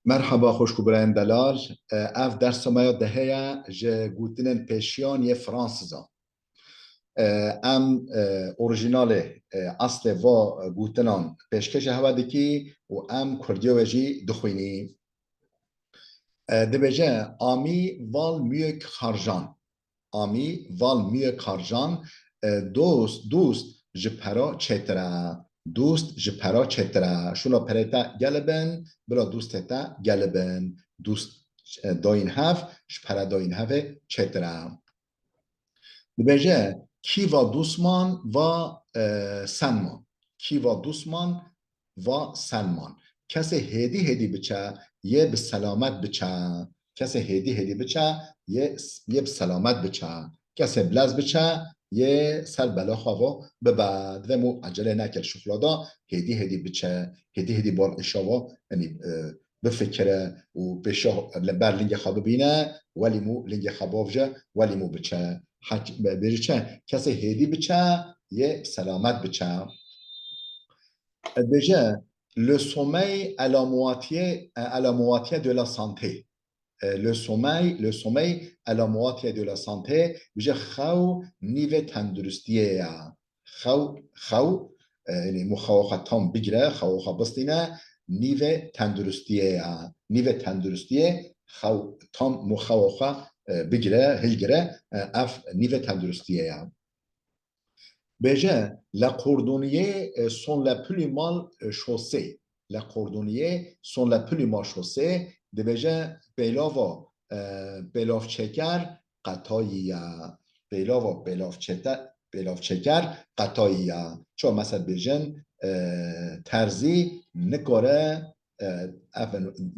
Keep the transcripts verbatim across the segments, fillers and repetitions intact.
Merheba xwişk û birayên delal. E, ev dersa me ya dehê ye ji gotinên pêşiyan yê Fransizan. E, em, e, orijinalê, e, eslê va gotinan pêşkêşê hewe dikî û em kurdiyê wê jî dixwînî. E, dibêje, Ami val mieux que xarjan. Ami val mieux que xarjan, e, dost, dost ji pera çêtir e. Dost ji pera çêtir e. Şûna perê te gelibin, bila dostê te gelibin. Dost, e, dayîn hev, ji pera dayîn hevê çêtir e. Dibêje, kî va dosman va, e, senman. Kî va dosman va senman. Kesê hêdî hêdî biçe, yê bi selamet biçe. Kesê hêdî hêdî biçe, yê, yê bi selamet biçe. Kesê bilez biçe, yê ser bela xwe va bibe. Divê mû ecelê neke şixula da, hêdî hêdî biçe, hêdî hêdî bar îşa va, yanî, e, bifikire û pêşa li ber lingê xwe bibîne, welî mû lingê xwe bavje, welî mû biçe. Hek-, be-, bêje çi? Kesê hêdî biçe, yê selamet biçe. Dibêje, le sommeil est la moitié, est la moitié de la santé. E, le sommeil, le sommeil est la moitié de la santé. Bêje xew nîvê tenduristiyê ye. Xew, xew, e, yanî mû xewa xwe tam bigire, xewa xwe bistîne, nîvê tenduristiyê ye. Nîvê tenduristiyê xew tam mû xewa xwe, e, bigire, hilgire, e, ev nîvê tenduristiyê ye. Bêje, les cordonniers, e, sont les plus mal, e, chaussés. Les cordonniers sont les plus mal chaussés. Dibêje, pêlava, e, pêlavçêker qetayî ye. Pêlava pêlavçete-, pêlavçêker qetayî ye. Çawa mesela bêjin, e, terzî nikare, e, ev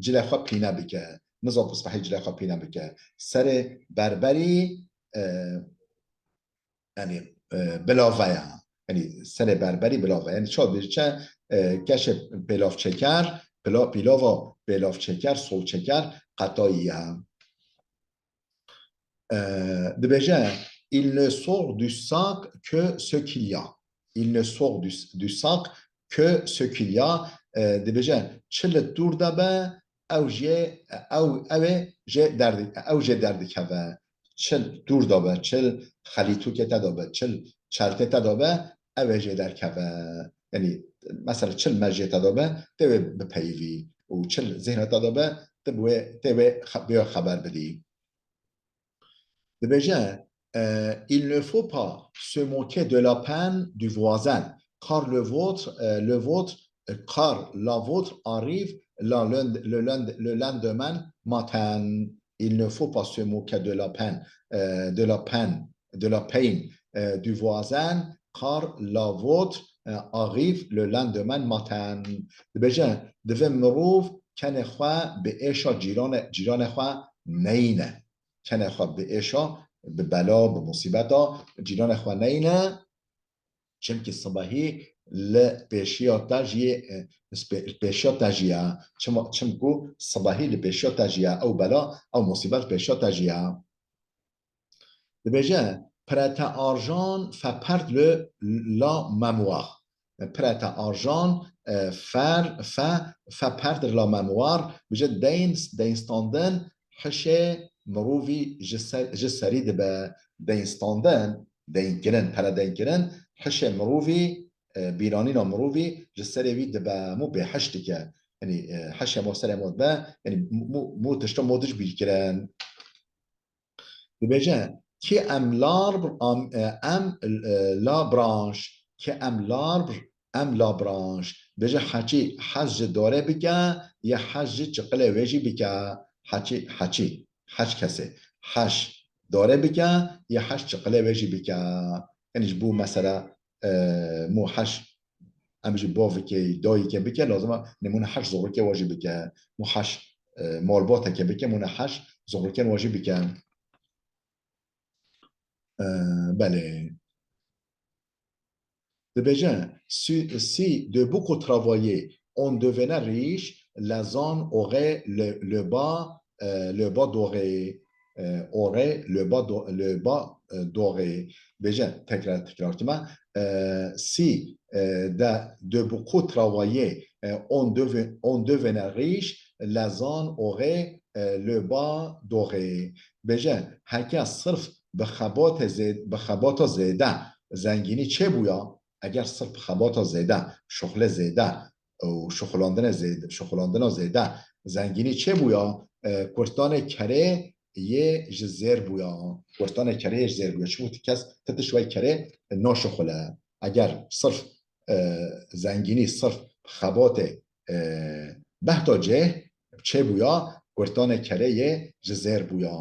cilê xwe pîne bike. Nizam bi spehî cilê xwe pîne bike. Serê berberî, e, yanî, e, bilave ye. Yanî serê berberî bilave. Yanî çawa dibêje, e, keşê pêlavçêker, pila-, pîlava pêlavçêker, solçêker qetayî ye. E, dibêje, il ne sort du sac que ce qu'il y a. Il ne sort du, du sac que ce qu'il y a. E, dibêje, çi li dûr de be, ew jê, ew, ew ê jê derdi-, ew jê derdikeve. Çi li dûr de be, çi li xelîtûkê te de be, çi li çeltê te de be, ew ê jê derkeve. Yanî, mesela çi li mejê te de be, tê wê bipeyivî û çi li zihna te de be, tê bi wê, tê wê xe-, bi wê xeber bidî. Dibêje, e, il ne faut pas se moquer de la peine du voisin, car le vôtre, e, le vôtre, e, car la vôtre arrive la lend-, le lend-, le lendemain matin. Il ne faut pas se moquer de la peine, e, de la peine, de la peine, e, du voisin, car la vôtre, e, arrive le lendemain matin. Dibêje, divê mirov kenê xwe bi êşa cîrane-, cîranê xwe neyîne. Kenê xwe bi êşa, bi bela, bi musîbeta cîranê xwe neyne. Çimkî sibehî li pêşiya te jî, e, spe-, pêşiya te jî ye. Çima, çimku sibehî li pêşiya te jî ye. Ew bela, ew musîbet pêşiya te jî ye. Dibêje, prête argent fait perdre le, la mémoire. Prête argent, e, fer-, fe-, fait perdre la mémoire. Bêje deyn, deyn standin hişê mirovî ji ser, ji serî dibe. Deyn standin, deyn kirin, pere deyn kirin, hişê mirovî, e, bîranîna mirovî ji serê wî dibe. Mû bêhiş dike. Yanî, e, hişê ma serê ma dibe, yanî mû, mû, mû tişta ma dij bîr kirin. Dibêje, qui aime l'arbre, am-, e, aime, e, la branche. Qui aime l'arbre, aime la branche. Dibêje, heçî hez ji darê bike, yê hez ji çiqilê wê jî bike. Heçî, heçî, heç kesê. Heş darê bike, yê heş çiqilê wê jî bike. Yanî ji bo mesela, e, mû heş, em jî bavikê, dayikê bike, lazim e nêmûne heş zorikê wa jî bike. Mû heş, e, malbateke bike, mûne heş zorikên wa jî bike. E, belê. Dibêje, si, si de beaucoup travailler, on devenait riche, les ânes auraient le, le bas, euh, le bas doré. Euh, aurait le bas do-, le bas, euh, doré. Bêje, tekrar, tekrar kime. Euh, si, euh, de, de beaucoup travailler, euh, on deve-, on devenait riche, les ânes auraient, e, le bâ doré. Bêje, heke sirf bi xebate zê-, bi xebata zêde zengînî çêbûya, eger sirf bi xebata zêde, şuxlê zêde û şuxulandinê zêde, şuxulandina zêde zengînî çêbûya, e, kurtanê kerê yê ji zêr bûya. Kurtanê kerê yê ji zêr bûya. Çimkî ti kes, ti tişt wê kerê naşuxule. Eger sirf, e, zengînî sirf xebatê, e, behta cê çêbûya, kurtanê kerê yê ji zêr bûya.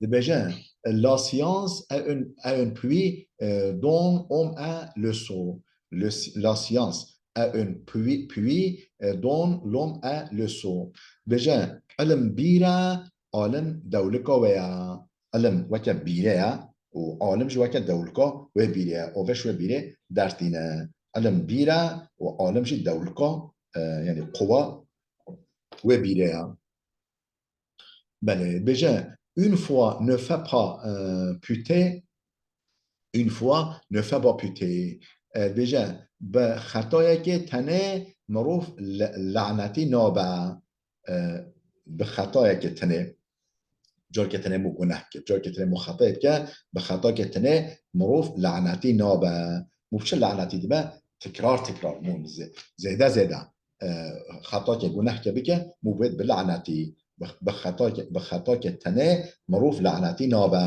Dibêje, la science est un, est un puits, e, dont l'homme a le seau. Le, la science est un puits, puits, e, dont l'homme a le seau. Bêje, ilim bîr e, alim dewlika wê ye. Ilim weke bîrê ye û alim jî weke dewlika wê bîrê ye. Ove ji wê bîrê dertîne. Ilim bîr e û alim jî dewlika, e, yanî quwa wê bîrê ye. Belê, bêje, une fois ne fais pas, e, puter, une fois ne fais pas puter. E, bêje, bi xetayekê tenê mirov le-, lanetî nabe. E, bi xetayekê tenê, carkê tenê mû guneh bike, carkê tenê mû xetayê bike, bi xetayekê tenê mirov lanetî nabe. Mû bi çi lanetî dibe? Tikrar tikrar, mû zê-, zêde zêde, e, xetakê gunehke bike, mû bê bi lanetî, bi, bi xetakê, bi xetakê tenê mirov lanetî nabe.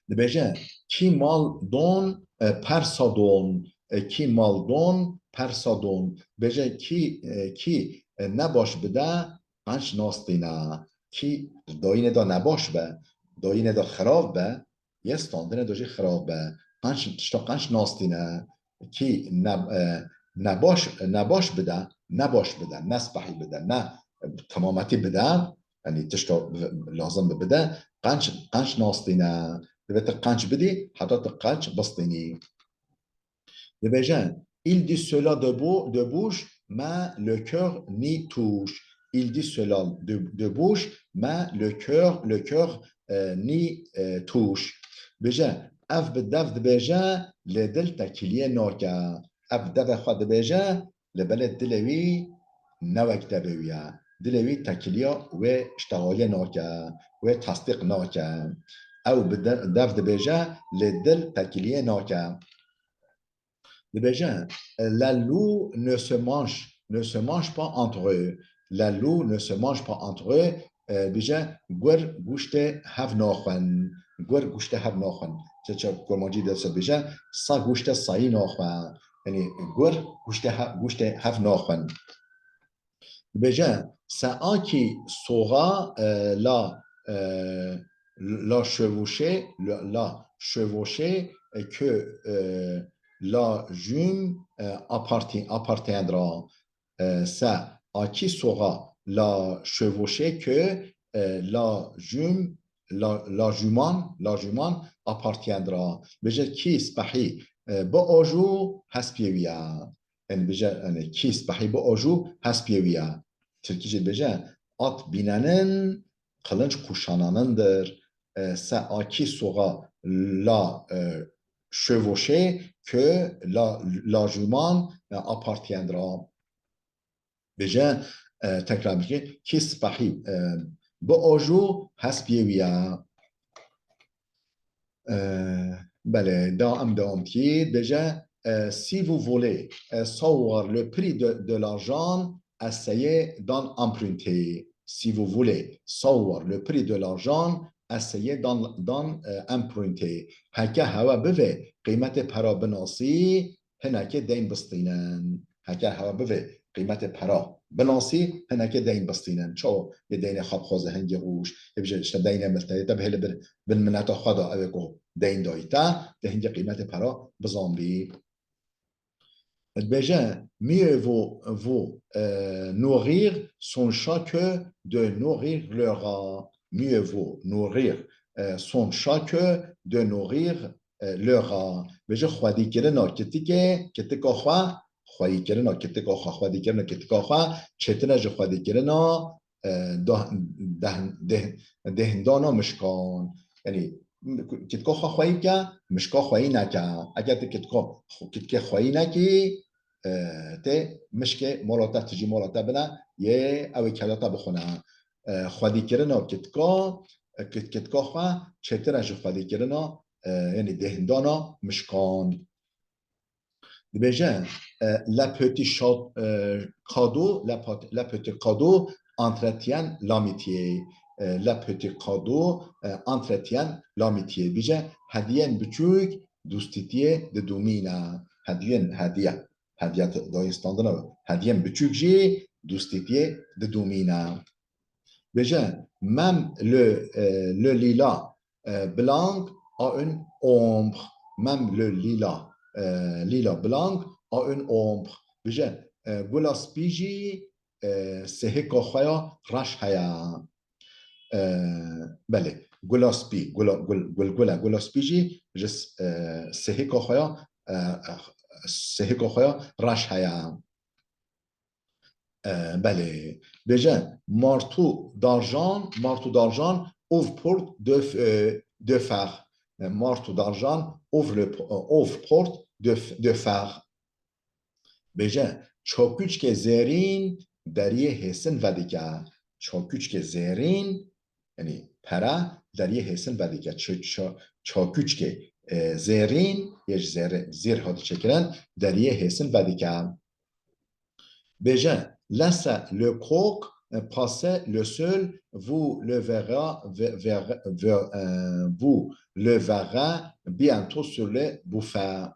Dibêje, qui mal donne, e, perd sa don, e, qui mal donne, perd sa don. Bêje, kî, e, kî, e, nebaş bide, qenc nastîne. Kî dayînê de nebaş be, dayînê de xirab be, yê standinê de jî xirab be. Qenc, tişta qenc nastîne. Kî ne-, e, nebaş, nebaş bide, nebaş bide, ne spehî bide, ne, e, temametî bide, yanî tişta lazim bi bide, qenc, qenc nastîne. Divê tu qenc bidî, heta tu qenc bistînî. Dibêje, il dit cela de bou-, de bouche, mais le cœur n'y touche. Il dit cela de, de bouche, mais le cœur, le cœur, e, n'y, e, touche. Bêje, ev bi dev dibêje, lê dil tekiliyê nake. Ev bi devê xwe dibêje, lê belê dilê wî ne wek devê wî ye. Dilê wî tekiliya wê ştexaliyê nake, wê tesdîq nake. Ew bi de-, dev dibêje, lê dil tekiliyê nake. Dibêje, les loups ne se mangent, ne se mangent pas entre eux. Les loups ne se mangent pas entre eux. E, bêje, gur guştê hev naxwin. Gur guştê hev naxwin. Çe, çe kurmancî de se bêje, sa guştê sayî naxwe. Yanî gur guştê he-, guştê hev naxwin. Dibêje, ce à qui sera, e, la, e, la chevauchée, le, la chevauchée, e, que, e, la jument, e, appartien-, appartiendra. E, ce à qui sera la chevauchée que, e, la jument, la, la jument, la jument appartiendra. Bêje kî spehî, e, biajû hespiyê wî ye. Yanî bêje, yanî kî spehî biajû hespiyê wî ye. Tirkî jî dibêje, at bînenin, qilînç kuşananındır. E, ce à qui sera la, e, chevauchée que la, la jument, e, appartiendra. Bêje, e, tekrar bike, kî spehî, e, biajû hespiyê wî ye. E, belê, da em dewam dikî. Dibêje, e, si vous voulez, e, savoir le prix de, de l'argent, essayez d'en emprunter. Si vous voulez savoir le prix de l'argent, essayez d'en, d'en, e, emprunter. Heke hewe bivê qîmetê pera binasî, hinekê deyn bistînin. Heke hewe bivê qîmetê pera binasî, hinekê deyn bistînin. Çawa yê deynê xwe bixwaze hingî rûj, yê bije işte deynê min tê, te bihêle bin, bin mineta xwe da, ew ê ku deyn dayî te, tê hingî qîmetê pera bizanbî. Dibêje, mieux vaut, vaut, euh, nourrir son chat que de nourrir le rat. Mieux vaut nourrir, euh, son chat que de nourrir, euh, le rat. Dibêje, xwedîkirina kitikê, kitika xwe, xweyîkirina kitika xwe, xwedîkirina kitika xwe, çêtine ji xwedîkirina, e, doh-, deh-, deh-, dehndana mişkan. Yanî, kitka xwe xweyî bike, mişka xweyî neke. Eger tu kitka, kitkê xweyî nekî, e, tê mişkê mala te, tijî mala te bine, yê ew ê keda te bixwine. E, xwedîkirina kitka, e, kit-, kitka xwe çêtir e ji xwedîkirina, e, yanî dêhindana mişkan. Dibêje, e, le petit cha-, e, cadeau, le pot-, le petit cadeau entretient l'amitié. E, le petit cadeau, e, entretient l'amitié. Dibêje, hediyên biçûk dostîtiyê didomîne. Hediyên, hediye. Hediye dayîn standina. Hediyên biçûk jî dostîtiyê didomîne. Dibêje, même le, e, le lilas, e, blanc a une ombre. Même le lilas, e, lilas blanc a une ombre. Dibêje, e, gula spî jî, e, sihika xwe ya reş heye. E, belê, gula spî, gula, gul, gulgule, gula spî jî ji s-, e, sihika xwe ya, e, sihika xwe ya reş heye. E, belê. Dibêje, marteau d'argent, marteau d'argent ouvre porte de f-, e, de fer. E, marteau d'argent ouvre le po-, e, ouvre porte de f-, de fer. Dibêje, çakûçkê zêrîn deriyê hêsin vedike. Çakûçkê zêrîn, yanî pere, deriyê hêsin vedike. Çi-, ça-, çakûçkê, e, zêrîn, yê ji zêrê-, zêr hatî çêkirin, deriyê hêsin vedike. Dibêje, laissez le coq, euh, passer le seul, vous le verrez, ve-, ver-, ver-, euh, vous le verrez bientôt sur le buffet.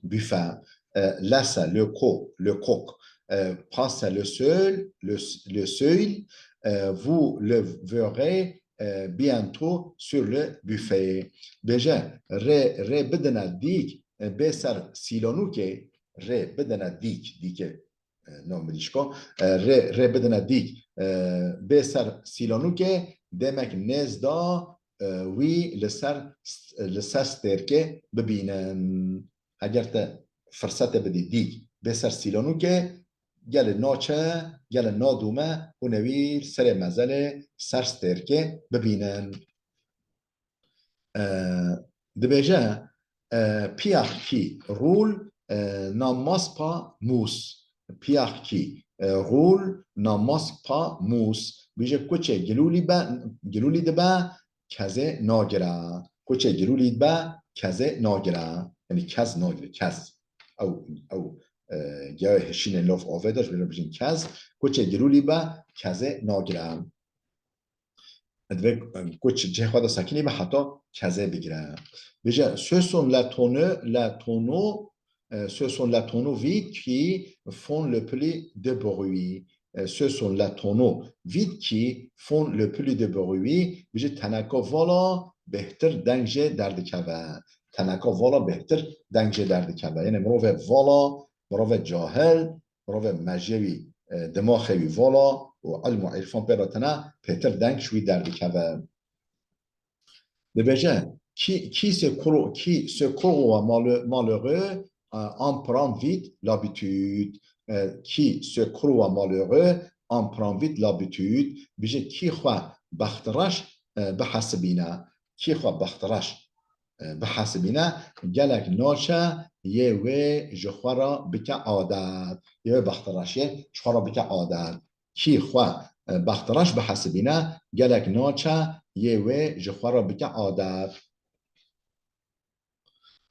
Buffet. Euh, laissez le co-, le coq, euh, passer le seul, le, le seuil, euh, vous le verrez, euh, bientôt sur le buffet. Dibêje, rê, rê bidine dîk, e, bê ser sîlanûkê, rê bidine dîk, dîkê, e, nav mirîşka, e, rê, rê bidine dîk, e, bê ser sîlanûkê, demek nêz da, e, wî li ser, li ser stêrkê bibînin. Heger te firsetê bidî dîk bê ser sîlanûkê, gelê naçe, gelê nadome û newî serê mezelê ser stêrkê bibînin. E, dibêje, e, pierre qui roule, e, n'amasse pas mousse. Pierre qui, e, roule n'amasse pas mousse. Bêje kuçê gilûlî be, gilûlî dibe, kezê nagire. Kuçê gilûlî dibe, kezê nagire. Yanî kez nagire, kez. Ew, ew, e, geyayê hişînê lav avê de, ji bîr re bijîn kez. Kuçê gilûlî be, kezê nagire. Divê, e, kuç cihê xwe de sekinî be heta kezê bigire. Bêje, ce sont les tonneaux, les tonneaux, e, ce sont les tonneaux vides qui font le plus de bruit. E, ce sont les tonneaux vides qui font le plus de bruit. Bêje, teneka vala bêhtir deng jê derdikeve. Teneka vala bêhtir deng jê derdikeve. Yanî mirovê vala, mirovê cahil, mirovê mejiyê wî, e, dimaxê wî vala û ilm û îrfan pê re tine, pêtir deng ji wî derdikeve. Dibêje, qui, qui se cro-, qui se croit malhe-, malheureux, euh, en prend vite l'habitude. Euh, qui se croit malheureux en prend vite l'habitude. Bêje, kî xwe bextreş, e, bihesibîne. Kî xwe bextreş, e, bihesibîne, gelek naçe yê wê ji xwe re bike adet. Yê wê bextreşê ji xwe re bike adet. Kî xwe, e, bextreş bihesibîne, gelek naçe yê wê ji xwe re bike adet.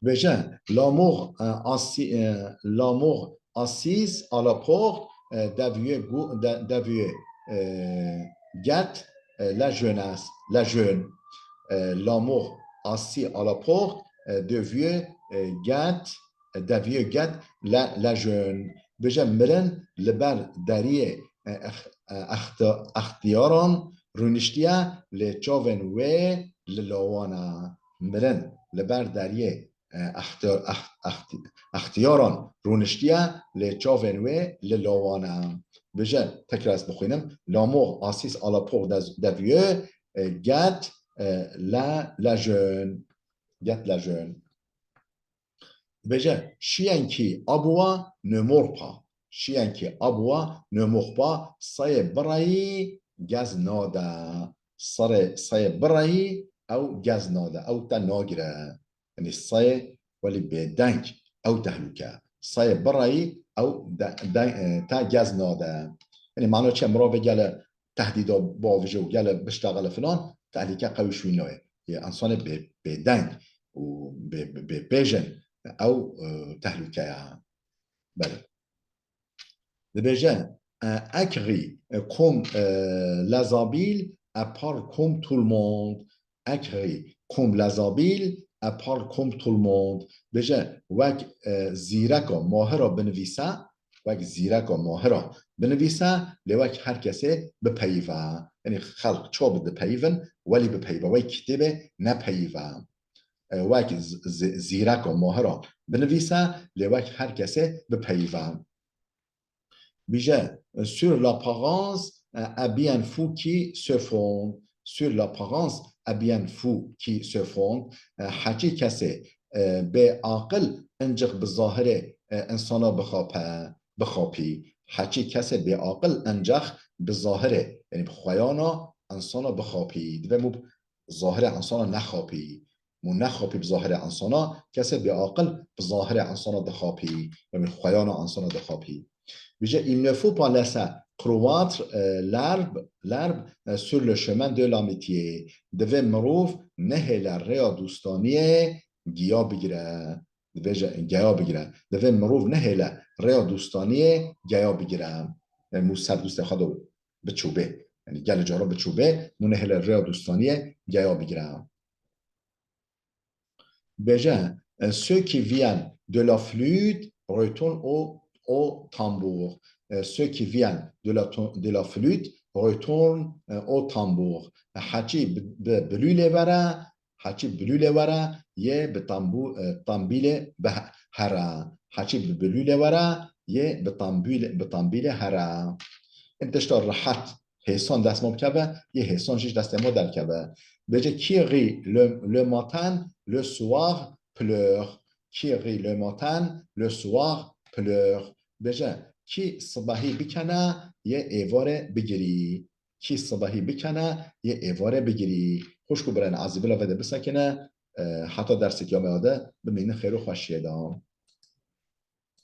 Dibêje, l'amour, e, assis, e, l'amour assis à la porte, e, des vieux gu-, de-, des vieux, e, guette, e, la jeunesse, la jeune. E, l'amour assis à la porte, e, des vieux, e, guette, e, des vieux guette la, la jeune. Dibêje, mirin li ber deriyê, e, ex-, e, exti-, extiyaran rûniştiye, lê çavên wê li lawan e. Mirin li ber deriyê, e, exti-, ex-, exti-, extiyaran rûniştiye, lê çavên wê li lawan e. Bêje, tekrar ez bixwînim. L'amour assis à la porte des, des vieux, e, guette, e, la, la jeune. Guette la jeune. Dibêje, chien qui aboie ne mord pas. Chien qui aboie ne mord pas. Seyê bireyî gez nade. Serê, seyê bireyî ew gez nade. Ew te nagire. Yanî seyê welî bêdeng. Ew tehlûke. Seyê bireyî ew de, de, e, te gez nade. Yanî mana çi? Mirovê gele tehdîda bavêje û gele biştexile filan, tehlîke qewî şûnayê. Yê ensanê bê, bêdeng û bê, bê, bêbêjin ew, e, tehlûke ye. Belê. Dibêje, e, écrit, e, comme, e, les habiles, elle parle comme tout le monde. Écrit comme les habiles, elle parle comme tout le monde. Bêje, wek, e, zîreka mahira binivîse, wek zîreka mahira binivîse, lê wek her kesê bipeyive. Yanî xelk çawa dipeyivin, welî bipeyive, wek kitêbê nepeyive. E, wek z-, z-, zîreka mahira binivîse, lê wek her kesê bipeyive. Bêje, sur l'apparence, e, est bien fou qui se fonde. Sur l'apparence est bien fou qui se fonde. E, heçî kesê, e, bê aqil, ancaq bi zahirê, e, insana bixape, bixapî. Heçî kesê bê aqil, ancaq bi zahirê, yanî bi xweyana insana bixapî. Divê mû zahirê insana nexapî. Mû nexapî bi zahirê insana, kesê bê aqil bi zahirê insana dixapî, yanî xweyana insana dixapî. Bêje, il ne faut pas laisser croître, euh, l'herbe, l'herbe, euh, sur le chemin de l'amitié. Divê mirov nehêle rêya dostaniyê giya bigire. Dibêje, giya bigire. Divê mirov nehêle rêya dostaniyê giya bigire. Yanî mû ser dostê xwe de biçûbê. Yanî gelê cara biçûbê, mû nehêle rêya dostaniyê giya bigire. Bêje, e, ceux qui viennent de la flûte retournent au, au tambour. E, ceux qui viennent de la to-, de la flûte retournent, e, au tambour. E, heçî bi, bi, bi lûlê were, heçî bi lûlê were, yê bi tambû-, e, tambîlê bihe-, here. Heçî bi, bi lûlê were, yê bi tambîlê, bi tambîlê here. Em tişta rehet hêsan dest me bikeve, yê hêsan jî ji destê me derkeve. Bêje, qui rit le, le matin, le soir pleure. Qui rit le matin, le soir pleure. Bêje, kî sibehî bikene, yê êvarê bigirî. Kî sibehî bikene, yê êvarê bigirî. Xwişk û birayên ezîz, bila vê de bisekine, e, heta dersekî ya me ya de bimînin xêr û xweşiyê de.